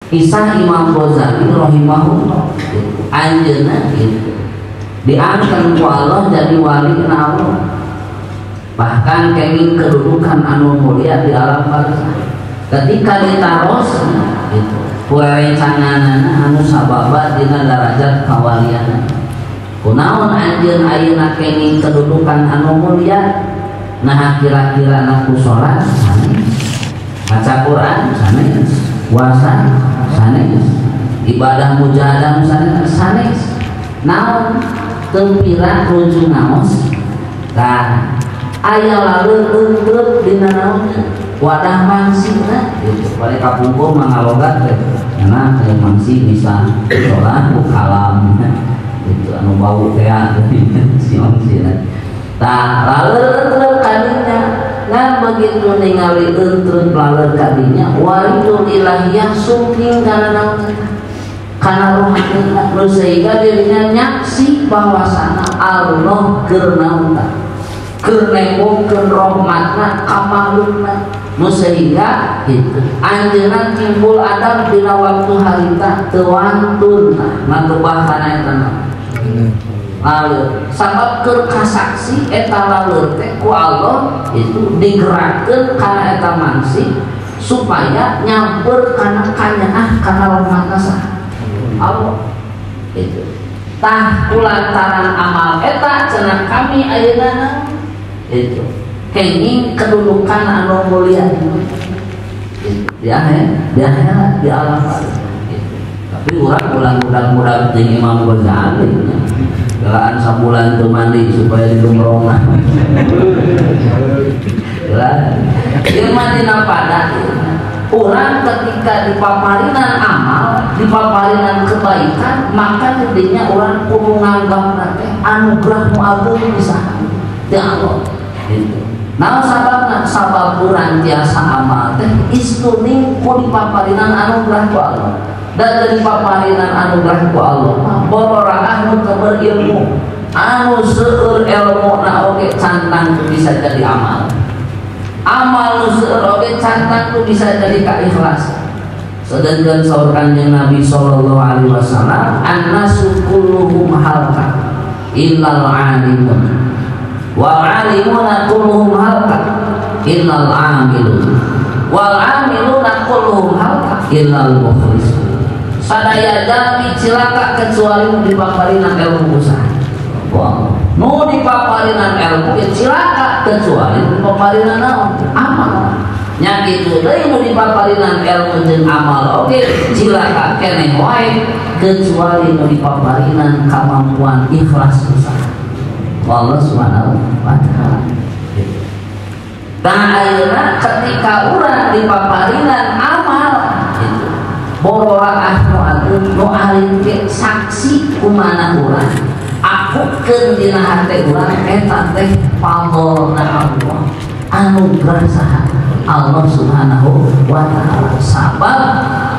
Kisah Imam Ghazali rahimahullah anjeunna gitu diangkat ku Allah jadi wali na Allah, bahkan kenging kedudukan anu mulia di alam barzah. Ketika ditaros gitu ku rencanganana anu sababa dina darajat kawalianna, kunaon anjeun ayeuna kenging kedudukan anu mulia, nah kira-kira ku salat sanes, maca Quran sanes, puasa sanes, ibadah mujahadah sanes, sanes, naon teu ruju naos tah aya laleur eungkeup dina naon wadah mangsina gitu. Balik kapungkur mangalogat teh karena aya mangsi bisa salat ku kalam gitu anu bau teh si mangsina tah laleur eungkeup kadinya. Ngan begitu ningali eungkeup laleur kadinya waridul ilahiyah sungking kana naon kana rohani nu sehingga dirinya nyaksi bahwasana Allah keur naon tah keur nembongkeun rahmatna ka makhlukna nu sehingga kitu anjeunna timbul adab dina waktu harita teu wantun ngagebah kana eta laleur sabab keur kasaksi eta laleur teh ku Allah itu digerakkeun kana eta mangsi supaya nyamper kana kanyaah kana rahmatna saha Allah itu. Tah kulantaran amal eta cenah kami ayeuna itu kenging kedudukan anu mulia di akhirat di alam gitu. Tapi urang ulang-ulang jeung Imam Ghazali gelaan sabulan teu mandi supaya digemrongna. Gelaan ieu mah dina pada urang ketika dipaparinan amal, dipaparinan kebaikan, maka jadinya urang kudu nganggapna teh anugerah nu agung pisan ti Allah gitu. Nah sababna sabab urang tiasa amal teh istuning ku dipaparinan anugerah ku Allah. Dan dari paparinan anugerah ku Allah mah bororaah nu teu berilmu, anu seueur elmuna oge cantang bisa jadi amal. Amal nu seueur oge cantang tu bisa jadi kaikhlas. Sedangkan saur Kanjeng Nabi sallallahu alaihi wasallam, annasu kulluhum halka illal alimun wal alimuna kulluhum halka illal amilun wal amiluna kulluhum halka illal mukhlisun. Sadaya jalmi cilaka kecuali nu dipaparinan ilmu usaha. Wah, nu dipaparinan ilmu ya cilaka kecuali nu dipaparinan naon amal. Nya kitu deui nu dipaparinan ilmu jeung amal oge cilaka keneh wae kecuali nu dipaparinan kamampuan ikhlas usaha. Allah Subhanahu wa taala. Tah ayeuna ketika urang dipaparinan amal gitu bororaah nu ageung nu alim ge saksi kumana urang akukeun dina hate urang eta teh fadlna Allah anugerah saha Allah Subhanahu wa taala. Sabab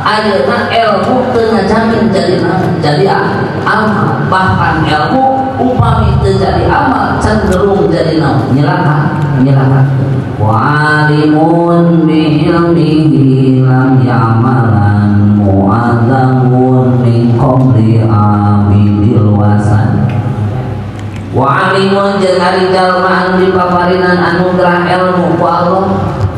ayeuna ilmu teu ngajamin jadi jadi amal, bahkan ilmu upami teu jadi amal cenderung jadi naon nyelaka nyelaka. Wa alimun bi ilmihi lam ya'malan mu'adzamun min qabli amidil wasan. Wa alimun jeung ari jalma anu dipaparinan anugerah ilmu ku Allah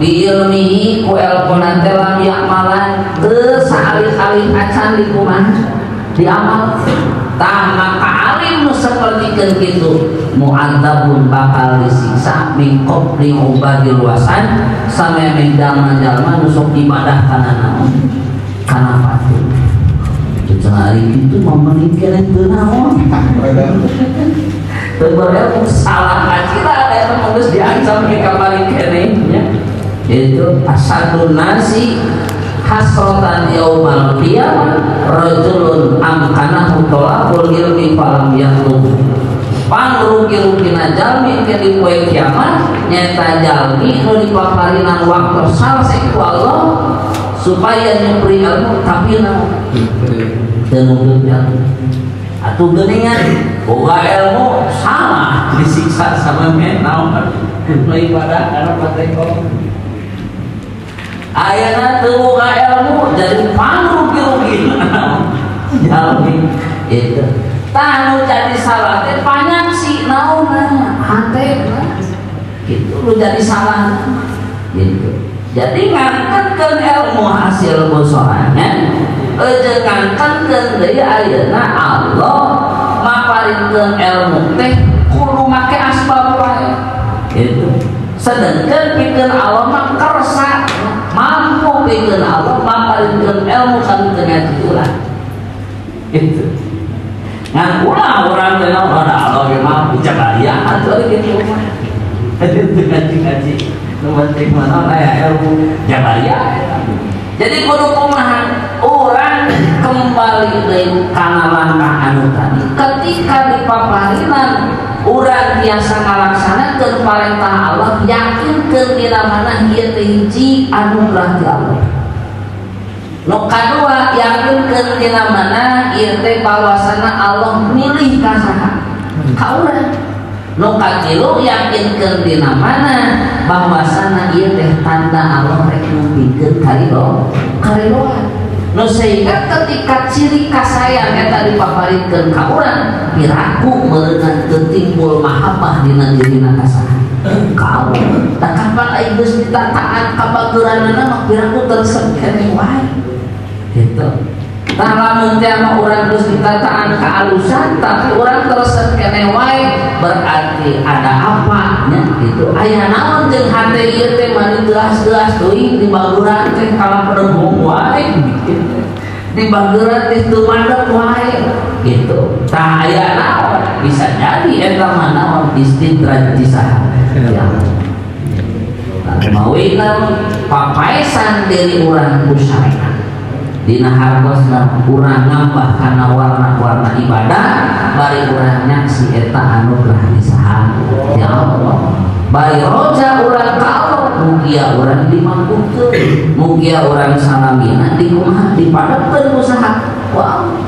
bi ilmihi ku ilmuna teh lam ya'malan teu saalih-alih acan di kumaha diamal. Tah maka alim nu sapertikeun kitu mu'adzabun bakal disiksa min qabli ubadil wasan sameme jalma-jalma nu sok ibadah kana naon kana patuh. Cenah ari kitu mah mending keneh teu naon. Teu berilmu salah kacira eta mah geus diancam di kamari keneh nya. Itu asadun nasi hasratan yaumal qiyamah rajulun amkanahu talabul ilmi falam yatlub. Pangrugi-rugina jalmi ke di poe kiamat nyata jalmi nu dipaparinan waktu salse ku Allah supaya nyupri ilmu tapi naon teu nuntut ilmu. Atuh geuningan boga ilmu salah disiksa sama naon nu ibadah kana pateko. Ayeuna teu boga ilmu jadi pangrugi Gitu. Tah nu jadi salah teh panyaksi naonna hate gitu nu jadi salah gitu. Jadi ngangkatkeun ilmu hasil sorangan jeung ngangkatkeun deui ayeuna Allah maparinkeun ilmu teh kudu make asbab wae gitu. Sedengkeun pikeun Allah mah kersa mampu pikeun Allah maparinkeun ilmu kana teu ngaji ulah gitu. Ngan ulah urang teh naon ada Allah ge mampu jabariah atuh kitu mah. Teu ngaji-ngaji nu penting mah aya ilmu jabariah. Jadi kudu kumaha urang kembali deui kana langkah anu tadi. Ketika dipaparinan urang biasa ngalaksanakeun parentah Allah, yakinkeun dina mana ieu teh hiji anugerah ti Allah. Nu kadua yakinkeun dina mana ieu teh bahwasana Allah milih ka saha? Ka urang. Nu katilu yakinkeun dina mana bahwasana ieu teh tanda Allah rek ngumpulkeun karidoan. Nu sehingga ketika ciri kasayang eta dipaparikeun ka urang, piraku meureunan teu timbul mahabbah dina dirina ka saha? Ka Allah. Tah kapan aing geus ditataan kabageuranana mah piraku teresep keneh wae. Gitu. Tah lamun teh mah urang geus ditataan kaalusan tapi urang teresep keneh wae berarti ada apa nya gitu. Aya naon jeung hate ieu teh mani gelas-gelas teuing di baguran teh kalah pedegong wae gitu. Di baguran teh teu mandek wae gitu. Tah aya naon bisa jadi eta mah naon istidraj ti saha. Ya. Mawina papaesan diri urang ku syariat. Dina hartosna urang nambah kana warna-warna ibadah bari urang nyaksi eta anugerah di saha ya Allah. Bari roja urang ka Allah mugia urang dimampukeun, mugia urang salamina dikumaha dipadepkeun ku saha ku Allah.